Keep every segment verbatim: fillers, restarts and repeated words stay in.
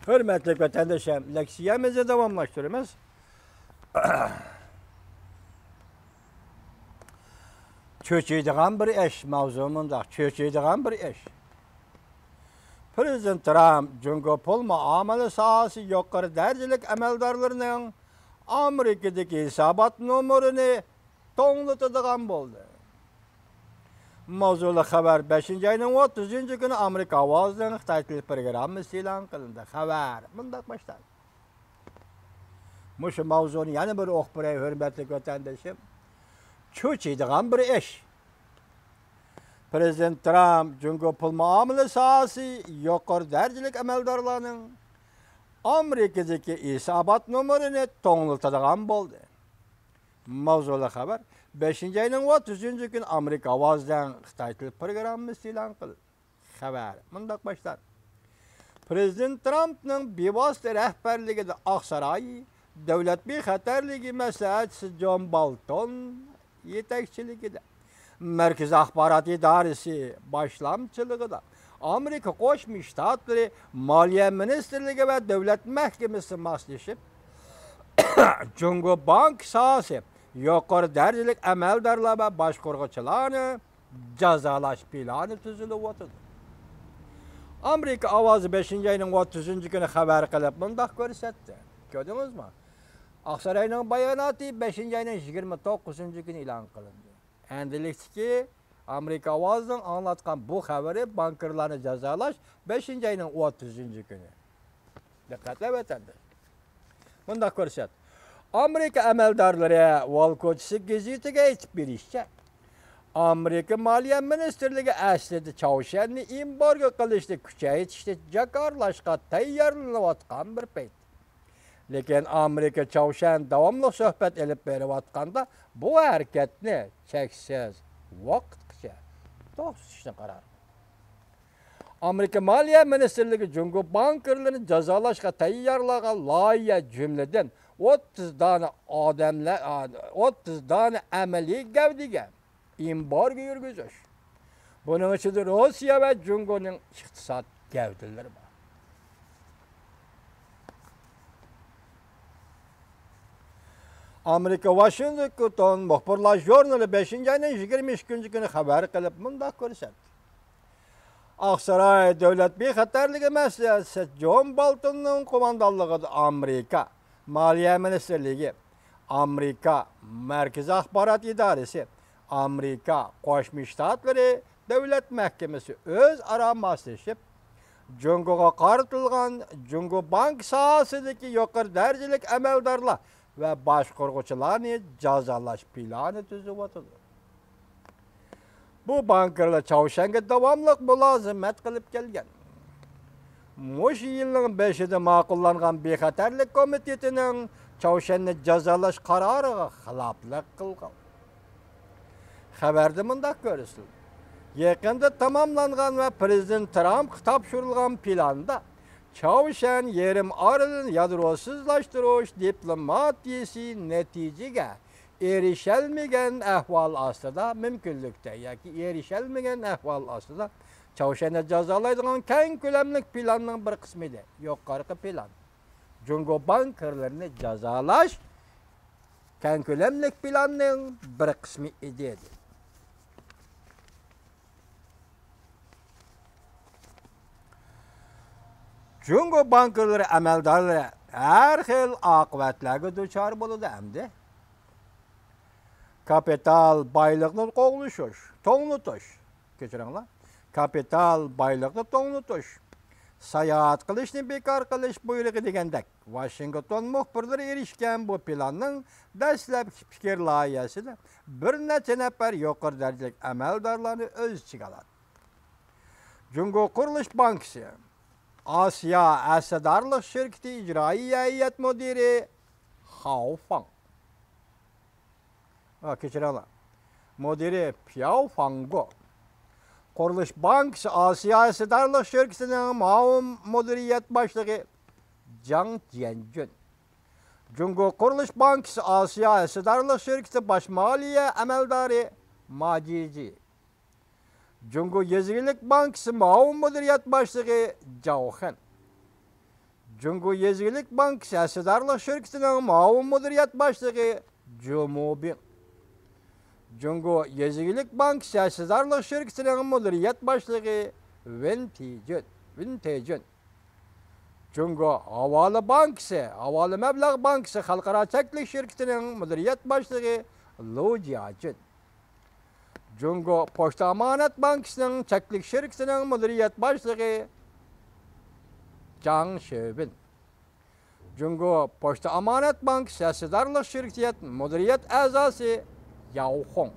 ھۆرمەتلىك ۋەتەندىشىم، لېكسىيەمىزنى داۋاملاشتۇرىمىز. چۆچۈيدىغان بىر ئىش، ماۋزۇ مۇنداق، چۆچۈيدىغان بىر ئىش. پرېزىدېنت ترامپ جۇڭگو پۇل مۇئامىلە ساھەسى يۇقىرى دەرىجىلىك ئەمەلدارلىرىنىڭ ئامېرىكىدىكى ھېسابات نومۇرىنى توڭلىتىدىغان بولدى. ماۋزۇلۇق خەۋەر بەشىنچى ئاينىڭ ئوتتۇزىنچى كۈنى ئامېرىكا ئاۋازىنىڭ خىتاي تىل پروگراممىسى ئېلان قىلىندى. خەۋەر مۇنداق باشلاندى. مۇشۇ ماۋزۇنى يەنە بىر ئوقۇپ بېرەي، ھۆرمەتلىك ۋەتەندىشىم. چۆچۈيدىغان بىر ئىش. پرېزىدېنت ترامپ جۇڭگو پۇل مۇئامىلە ساھەسى يۇقىرى دەرىجىلىك ئەمەلدارلارنىڭ ئامېرىكىدىكى ھېسابات نومۇرىنى توڭلىتىدىغان بولدى. ماۋزۇلۇق خەۋەر بەشىنچى ئاينىڭ ئوتتۇزىنچى كۈنى ئامېرىكا ئاۋازىنىڭ خىتاي تىل پروگراممىسى ئېلان قىلدى. خەۋەر مۇنداق باشلاندى. پرېزىدېنت ترامپنىڭ بىۋاسىتە رەھبەرلىكىدە ئاقساراي دۆلەت بىخەتەرلىكى مەسلىھەتچىسى جون بالتون يېتەكچىلىكىدە، مەركىزىي ئاخبارات ئىدارىسى باشلامچىلىقىدا ئامېرىكا قوشما شتاتلىرى مالىيە مىنىستىرلىكى ۋە دۆلەت مەھكىمىسى ماسلىشىپ، جۇڭگو بانك ساھەسى يۇقىرى دەرىجىلىك ئەمەلدارلار ۋە باشقۇرغۇچىلارنى جازالاش پىلانى تۈزۈلۈۋاتىدۇ. ئامېرىكا ئاۋازى بەشىنچى ئاينىڭ ئوتتۇزىنچى كۈنى خەۋەر قىلىپ مۇنداق كۆرسەتتى. كۆردىڭىزمۇ؟ ئاقساراينىڭ باياناتى بەشىنچى ئاينىڭ يىگىرمە توققۇزىنچى كۈنى ئېلان قىلىندى. ئەمدىلىكتىكى ئامېرىكا ئاۋازىنىڭ ئاڭلاتقان بۇ خەۋىرى بانكىرلارنى جازالاش بەشىنچى ئاينىڭ ئوتتۇزىنچى كۈنى. دىققەت ۋەتەنداش. مۇنداق كۆرسەت. ئامېرىكا ئەمەلدارلىرى ۋال كوچىسى گېزىتىگە ئېيتىپ بېرىشىچە، ئامېرىكا مالىيە مىنىستىرلىكى ئەسلىدە چاۋشيەننى ئېمبارگو قىلىشنى كۈچەيتىشنى جاكارلاشقا تەييارلىنىۋاتقان بىر پەيت. لېكىن ئامېرىكا چاۋشيەن داۋاملىق سۆھبەت ئېلىپ بېرىۋاتقاندا بۇ ھەرىكەتنى چەكسىز ۋاقىتقىچە توختىتىشنى قارار قىلدى. ئامېرىكا مالىيە مىنىستىرلىكى جۇڭگو بانكىرلىرىنى جازالاشقا تەييارلانغان لايىھە، جۈملىدىن ئوتتۇز دانە ئادەملەر، ئوتتۇز دانە ئەمەلىي گەۋدىگە ئېمبارگو يۈرگۈزۈش. بۇنىڭ ئىچىدە روسىيە ۋە جۇڭگونىڭ ئىقتىساد گەۋدىلىرى بار. ئامېرىكا ۋاشىنگتون مۇخبىرلار ژۇرنىلى بەشىنچى ئاينىڭ يىگىرمە ئىككىنچى كۈنى خەۋەر قىلىپ مۇنداق كۆرسەتتى. ئاقساراي دۆلەت بىخەتەرلىكى مەسلىھەتچىسى جون بالتوننىڭ قوماندانلىقىدا ئامېرىكا مالىيە مىنىستىرلىكى، ئامېرىكا مەركىزىي ئاخبارات ئىدارىسى، ئامېرىكا قوشما شتاتلىرى دۆلەت مەھكىمىسى ئۆزئارا ماسلىشىپ، جۇڭگوغا قارىتىلغان جۇڭگو بانكا ساھەسىدىكى يۇقىرى دەرىجىلىك ئەمەلدارلار ۋە باشقۇرغۇچىلارنى جازالاش پىلانى تۈزۈۋاتىدۇ. بۇ بانكىرلار چاۋشيەنگە داۋاملىق مۇلازىمەت قىلىپ كەلگەن. مۇشۇ يىلنىڭ بېشىدا ماقۇللانغان بىخەتەرلىك كومىتېتىنىڭ چاۋشيەننى جازالاش قارارىغا خىلاپلىق قىلغان. خەۋەردە مۇنداق كۆرسىتىلدى: يېقىندا تاماملانغان ۋە پرېزىدېنت ترامپقا تاپشۇرۇلغان پىلاندا چاۋشيەن يېرىم ئارىلىنى يادروسىزلاشتۇرۇش دىپلوماتىيىسى نەتىجىگە ئېرىشەلمىگەن ئەھۋال ئاستىدا، مۇمكىنلىكتە ياكى ئېرىشەلمىگەن ئەھۋال ئاستىدا چاۋشيەننى جازالايدىغان كەڭ كۆلەملىك پىلاننىڭ بىر قىسمى ئىدى. يۇقىرىقى پىلان جۇڭگو بانكىرلىرىنى جازالاش كەڭ كۆلەملىك پىلاننىڭ بىر قىسمى ئىدى. جۇڭگو بانكىلىرى ئەمەلدارلىرى ھەر خىل ئاقىۋەتلەرگە دۇچار بولىدۇ ئەمدى. كاپىتال بايلىقنى قوغلىشىش، توڭلىتىش، كەچۈرۈڭلار، كاپىتال بايلىقنى توڭلىتىش، ساياھەت قىلىشنى بىكار قىلىش بۇيرۇقى دېگەندەك، ۋاشىنگتون مۇخبىرلىرى ئېرىشكەن بۇ پىلاننىڭ دەسلەپكى پىكىر لايىھەسىدە بىر نەچچە نەپەر يۇقىرى دەرىجىلىك ئەمەلدارلارنى ئۆز ئىچىگە ئالاتتى. جۇڭگو قۇرۇلۇش بانكىسى ئاسىيا ھەسسىدارلىق شىركىتى ئىجرائىيە ھەيئەت مۇدىرى خاۋ فاڭ. ئا، كەچۈرۈڭلار. مۇدىرى پياۋ فاڭگو. قۇرۇلۇش بانكىسى ئاسىيا ھەسسىدارلىق شىركىتىنىڭ مۇئاۋىن مۇدىرىيەت باشلىقى جاڭ جيەنجۈن. جۇڭگو قۇرۇلۇش بانكىسى ئاسىيا ھەسسىدارلىق شىركىتى باش مالىيە ئەمەلدارى ما جىجى. جۇڭگو يېزا ئىگىلىك بانكىسى مۇئاۋىن مۇدىرىيەت باشلىقى جاۋ خېن. جۇڭگو يېزا ئىگىلىك بانكىسى ھەسسىدارلىق شىركىتىنىڭ مۇئاۋىن مۇدىرىيەت باشلىقى جۇ موبىڭ. جۇڭگو يېزا ئىگىلىك بانكىسى ھەسسىدارلىق شىركىتىنىڭ مۇدىرىيەت باشلىقى ۋېن تىجۈن، ۋېن تېجۈن. جۇڭگو ھاۋالە بانكىسى، ھاۋالە مەبلەغ بانكىسى خەلقئارا چەكلىك شىركىتىنىڭ مۇدىرىيەت باشلىقى لۇ جياجۈن. جۇڭگو پوچتا ئامانەت بانكىسىنىڭ چەكلىك شىركىتىنىڭ مۇدىرىيەت باشلىقى جاڭ شېۋېن. جۇڭگو پوچتا ئامانەت بانكىسى ھەسسىدارلىق شىركىتى مۇدىرىيەت ئەزاسى ياۋ خۇڭ.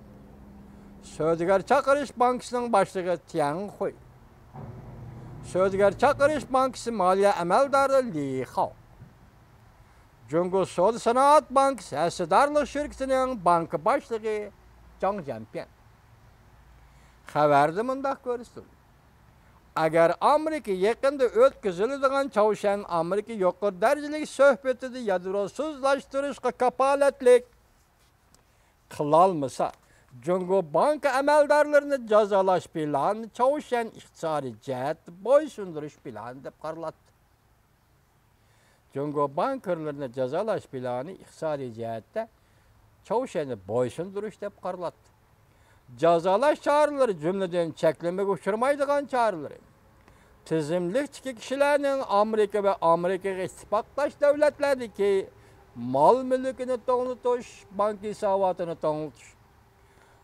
سودىگەر چاقىرىش بانكىسىنىڭ باشلىقى تيەن خۇي. سودىگەر چاقىرىش بانكىسى مالىيە ئەمەلدارى لى خاۋ. جۇڭگو سودا سانائەت بانكىسى ھەسسىدارلىق شىركىتىنىڭ بانكا باشلىقى جاڭ جيەنپيەن. خەۋەردە مۇنداق كۆرسىتىلدى: ئەگەر ئامېرىكا يېقىندا ئۆتكۈزۈلىدىغان چاۋشيەن ئامېرىكا يۇقىرى دەرىجىلىك سۆھبىتىدە يادروسىزلاشتۇرۇشقا كاپالەتلىك قىلالمىسا، جۇڭگو بانكا ئەمەلدارلىرىنى جازالاش پىلانىنى چاۋشيەن ئىقتىسادىي جەھەتتە بويسۇندۇرۇش پىلانى دەپ قارىلاتتى. جۇڭگو بانكىرلىرىنى جازالاش پىلانى ئىقتىسادىي جەھەتتە چاۋشيەننى بويسۇندۇرۇش دەپ قارىلاتتى. جازالاش چارىلىرى، جۈملىدىن چەكلىمىگە ئۇچرىمايدىغان چارىلىرى، تىزىملىكتىكى كىشىلەرنىڭ ئامېرىكا ۋە ئامېرىكىغا ئىتتىپاقداش دۆلەتلەردىكى مال مۈلكىنى توڭلىتىش، بانكا ھېساباتىنى توڭلىتىش،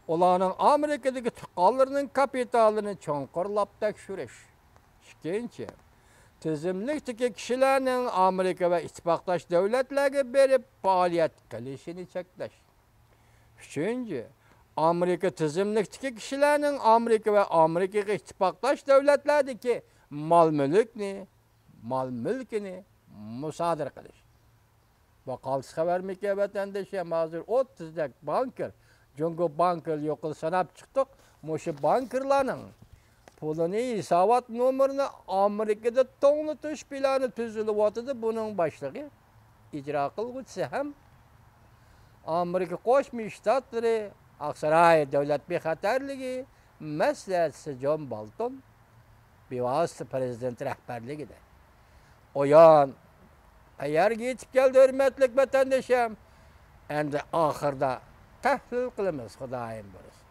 ئۇلارنىڭ ئامېرىكىدىكى تۇغقانلىرىنىڭ كاپىتالىنى چوڭقۇرلاپ تەكشۈرۈش. ئىككىنچى، تىزىملىكتىكى كىشىلەرنىڭ ئامېرىكا ۋە ئىتتىپاقداش دۆلەتلەرگە بېرىپ پائالىيەت قىلىشىنى چەكلەش. ئۈچىنچى، ئامېرىكا تىزىملىكتىكى كىشىلەرنىڭ ئامېرىكا ۋە ئامېرىكىغا ئىتتىپاقداش دۆلەتلەردىكى مال مۈلۈكنى، مال مۈلكىنى مۇسادىرە قىلىش. بۇ قالتىس خەۋەرمىكەن، ۋەتەندىشىم؟ ھازىر ئوتتۇزدەك بانكىر، جۇڭگو بانكىر يۇقىرى ساناپ چىقتۇق. مۇشۇ بانكىرلارنىڭ پۇلىنى، ھېسابات نومۇرىنى ئامېرىكىدا توڭلىتىش پىلانى تۈزۈلۈۋاتىدۇ. بۇنىڭ باشلىقى، ئىجرا قىلغۇچىسى ھەم ئامېرىكا قوشما شتاتلىرى ئاقساراي دۆلەت بىخەتەرلىكى مەسلىھەتچىسى جون بولتون بىۋاسىتە پىرېزىدېنت رەھبەرلىكىدە. ئويان، قەيەرگە يېتىپ كەلدى، ھۆرمەتلىك ۋەتەندىشىم؟ ئەمدى ئاخىرىدا تەھلىل قىلىمىز، خۇدايىم بۇيرۇسا.